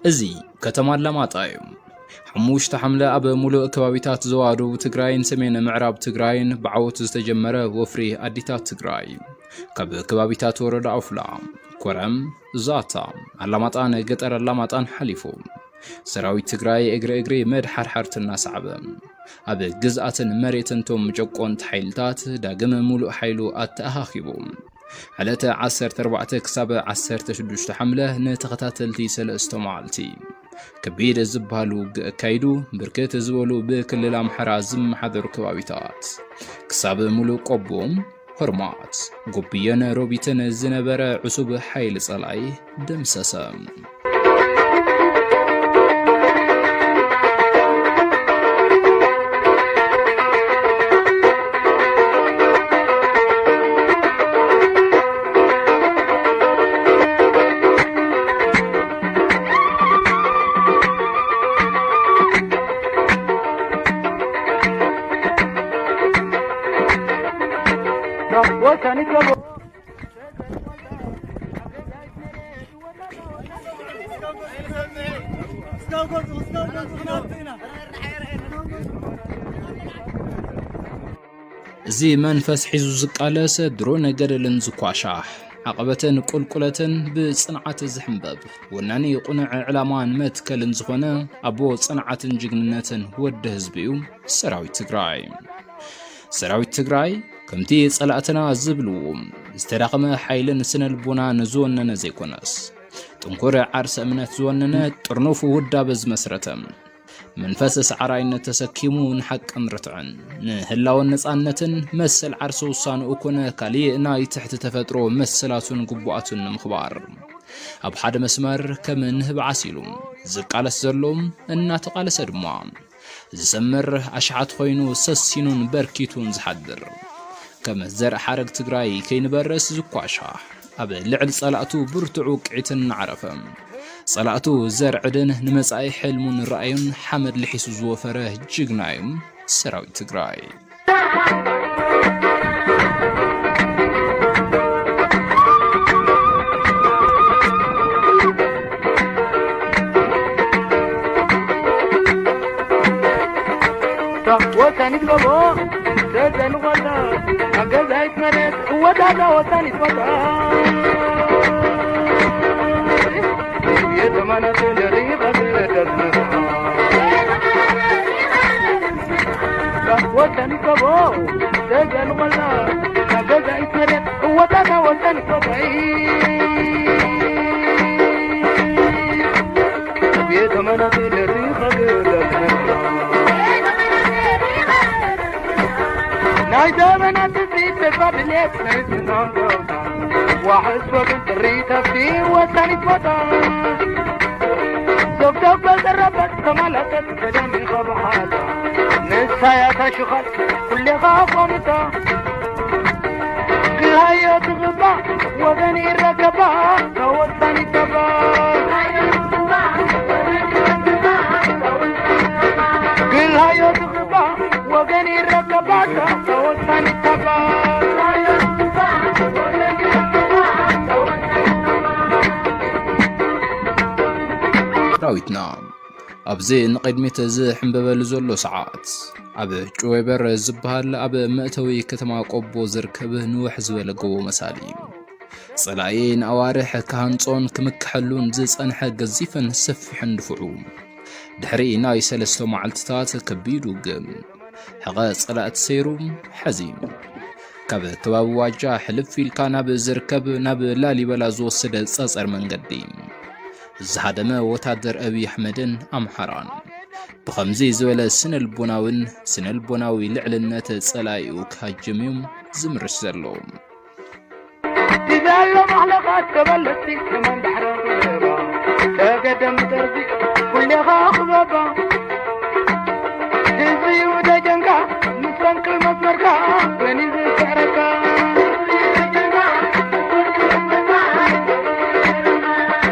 እዚ ከተማ ኣላማጣ እዩ። ሓሙሽተ ሓምለ ኣብ ሙሉእ ከባቢታት ዞባ ደቡብ ትግራይን ሰሜን ምዕራብ ትግራይን ብዓወት ዝተጀመረ ወፍሪ ኣዲታት ትግራይ፣ ካብ ከባቢታት ወረዳ ኦፍላ፣ ኮረም፣ ዛታ፣ ኣላማጣን ገጠር ኣላማጣን ሓሊፉ፣ ሰራዊት ትግራይ እግሪ እግሪ መድሓርሓርቲ እናሰዓበ፣ ኣብ ግዝኣትን መሬትን ቶም ጨቆንቲ ሓይልታት ዳግም ሙሉእ ሓይሉ ኣተኣኻኺቡ፣ ዕለተ ዓሰርተ ኣርባዕተ ክሳብ ዓሰርተ ሽዱሽተ ሓምለ ንተኸታተልቲ ሰለስተ መዓልቲ ከቢድ ዝበሃል ውግእ ኣካይዱ፣ ብርክት ዝበሉ ብክልል ኣምሓራ ዝመሓደሩ ከባቢታት ክሳብ ሙሉእ ቆቦ፣ ሆርማት፣ ጎብዮን ሮቢትን ዝነበረ ዕሱብ ሓይሊ ጸላኢ ደምሰሰ። እዚ መንፈስ ሒዙ ዝቃለስ ድሮ ነገደልን ዝኳሻሕ፣ ዓቐበትን ቁልቁለትን ብጽንዓት ዝሕንበብ፣ ወናኒ ቁኑዕ ዕላማን መትከልን ዝኾነ ኣቦ ጽንዓትን ጅግንነትን ወዲ ህዝቢ እዩ ሰራዊት ትግራይ። ሰራዊት ትግራይ ከምቲ ጸላእትና ዝብልዎ፣ ዝተዳኸመ ሓይልን ስነ ልቦናን ዝወነነ ዘይኮነስ፣ ጥንኩር ዓርሰ እምነት ዝወነነ፣ ጥርኑፍ ውዳበ ዝመስረተ፣ መንፈስ ሰዓራይነት ተሰኪሙ ንሓቅን ርትዕን፣ ንህላወን ነጻነትን መሰል ዓርሰ ውሳንኡ ኮነ ካሊእ ናይ ትሕቲ ተፈጥሮ መሰላቱን ግቡኣቱን ንምኽባር፣ ኣብ ሓደ መስመር ከም ንህቢ ዓሲሉ ዝቃለስ ዘሎ፣ እናተቃለሰ ድማ ዝሰምር ኣሽሓት ኮይኑ ሰሲኑን በርኪቱን ዝሓድር፣ ከም ዘርኢ ሓረግ ትግራይ ከይንበርስ ዝኳሻሕ፣ ኣብ ልዕሊ ጸላእቱ ብርቱዕ ውቅዒት እናዓረፈ፣ ጸላእቱ ዘርዕድን ንመጻኢ ሕልሙን ራእዩን ሓመድ ልሒሱ ዝወፈረ ጅግና እዩ ሰራዊት ትግራይ። ወሳኒት ጎቦ ተዘንቖላ፣ ኣብ ገዛይት መሬት እወዳዳ ወሳኒት ቦታ። የተማናት ለሪባ ተደስመ ወሳኒት ጎቦ ተዘንቖላ፣ ኣብ ገዛይት መሬት እወዳዳ ወሳኒት ቦታ። ቤተ መናት ለሪባ ተደስመ ናይ ዘመናት ትጽቢት ተስፋ ድሌት ናይ ዝናም ዋሕስ ወግን ጥሪ ተፍቲ ወሳኒት ቦታ። ዞብዞብ በዘረበት ተማላጠት በደሚኻ ብሓታ ንሳያታ ሽኻል ኩሌኻ ቆምታ። ክሃዮ ትግባ ወገን ይረከባ ተወሳኒት ተባ። ግልሃዮ ትግባ ወገን ይረከባታ ተወሳኒት ተባ። ሰራዊትና ኣብዚ ንቕድሚት ዝሕንበበሉ ዘሎ ሰዓት፣ ኣብ ጭዌበር ዝበሃል ኣብ መእተዊ ከተማ ቆቦ ዝርከብ ንውሕ ዝበለ ጎቦ መሳሊ፣ ጸላኢ ንኣዋርሕ ክሃንጾን ክምክሐሉን ዝጸንሐ ገዚፍን ሰፊሕን ድፍዑ፣ ድሕሪ ናይ ሰለስተ መዓልትታት ከቢድ ውግእ፣ ሕቐ ጸላእቲ ሰይሩ፣ ሕዚ ካብ ከባቢ ዋጃ ሕልፍ ኢልካ ናብ ዝርከብ ናብ ላሊበላ ዝወስድ ጸጸር መንገዲ ዝሃደመ ወታደር ኣብይ ኣሕመድን ኣምሓራን፣ ብኸምዚ ዝበለ ስነልቦናውን ስነልቦናዊ ልዕልነት ጸላኢኡ ክሃጅም እዩ ዝምርሽ ዘሎ። ዲዛሎ ማሕለቓት ተበለጽቲ ከመን ባሕረ ገባ ተገደም ደርዚ ኩሌኻ ክበባ። ህዝቢ እዩ ደጀንካ ምስ ፈንቅል መስመርካ መን እዩ ዝስዕረካ?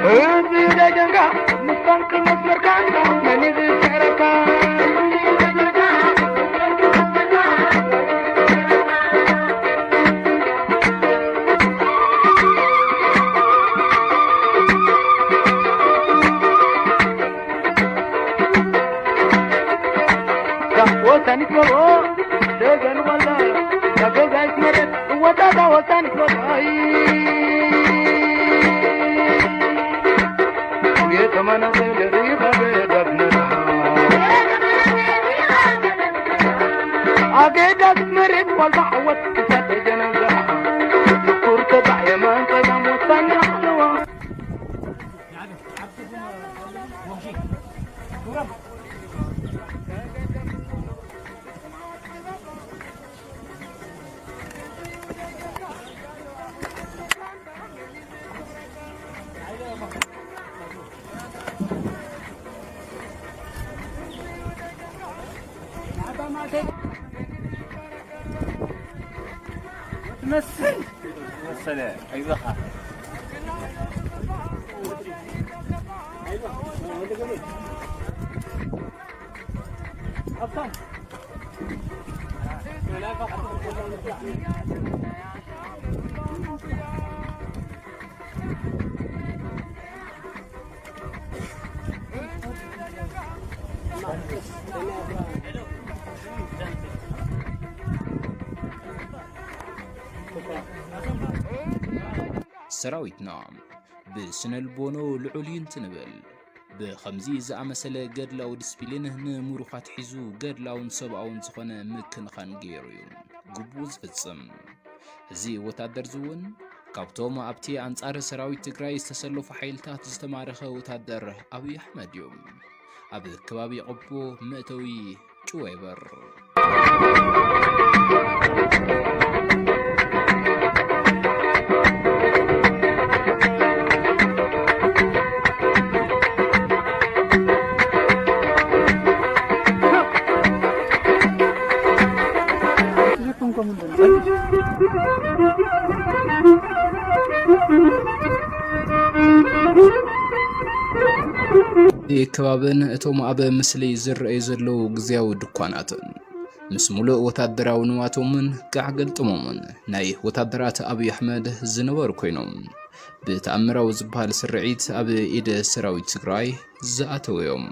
ህዝቢ እዩ ደጀንካ ምስ ፈንቅል መስመርካ መን እዩ ዝስዕረካ? ዘንወላ፣ ካብ ገዛይት መሬት እወዳዳ ወጣኒት ወጣይ። ኣገዳት መሬት ዋልታ ዓወት ክሳድ ተጀናዛ። ምኩር ተባዕ የማን ጸጋም ወሳኒ ኣለዋ። ትመስል መሰለ ኣይዞኻ። ሰራዊትና ብስነ ልቦንኡ ልዑል እዩ እንትንብል፣ ብኸምዚ ዝኣመሰለ ገድላዊ ዲስፕሊን ንምሩኻት ሒዙ ገድላውን ሰብኣውን ዝኾነ ምክንኻን ገይሩ እዩ ግቡኡ ዝፍጽም። እዚ ወታደር እዚ እውን ካብቶም ኣብቲ ኣንጻር ሰራዊት ትግራይ ዝተሰለፉ ሓይልታት ዝተማረኸ ወታደር ኣብይ ኣሕመድ እዩ። ኣብ ከባቢ ቆቦ መእተዊ ጭወይበር። ከባብን እቶም ኣብ ምስሊ ዝረኣዩ ዘለዉ ግዝያዊ ድኳናትን ምስ ሙሉእ ወታደራዊ ንዋቶምን ጋዕ ገልጥሞምን ናይ ወታደራት ኣብይ ኣሕመድ ዝነበሩ ኮይኖም፣ ብተኣምራዊ ዝበሃል ስርዒት ኣብ ኢድ ሰራዊት ትግራይ ዝኣተዉ እዮም።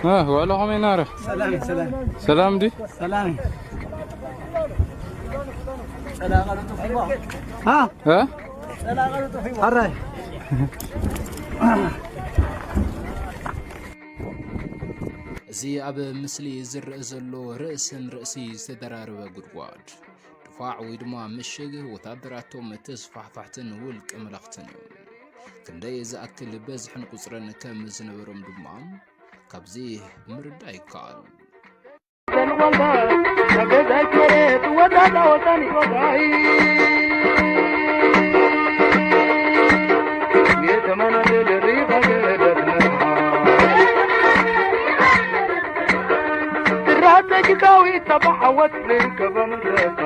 اه، وعلى هم يناره. سلام، سلام. سلام دي؟ سلام. سلام. ها؟ ها؟ حراي. እዚ ኣብ ምስሊ ዝረአ ዘሎ ርእስን ርእሲ ዝተደራረበ ጉድጓድ፣ ድፋዕ ወይ ድማ ምሽግ ወታደራቶም ተስፋሕፋሕትን ውልቀ መላኽትን እዩ። ክንደይ ዝኣክል በዝሕን ቁጽርን ከም ዝነበሮም ድማ ካብዚ ምርዳእ ይከኣል። ስትራተጂካዊ ተባሓወት ዝርከበ ምድረታ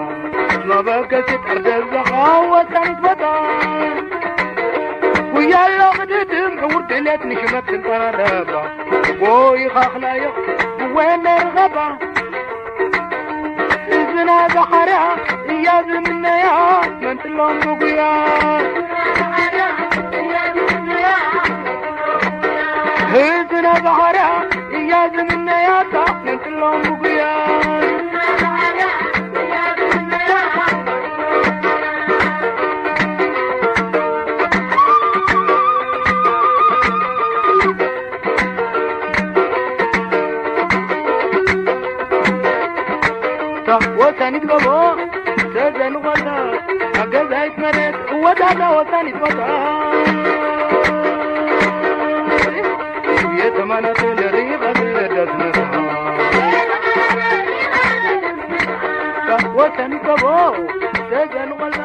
መበገሲ ጠርደብ ዘኻወት ታሪክ ቦታ ጉያሎ ክድድም ዕውር ድሌት ንሽመት ስልጣና ረባ ጎይኻ ክላዮ ብወነ ርኸባ ህዝብና ዝሓርያ እያ ዝምነያ መንጥሎም ብጉያ ህዝብና ዝሓርያ እያ ዝምነያ እታ መንጥሎም ብጉያ ወሳኒት ጎቦ ተዘንቖታ ኣብ ገዛይት መሬት እወዳዳ ወሳኒት ቦታ የተማናተ ለሪቐ ደስነታ ወሳኒት ጎቦ ተዘንቖታ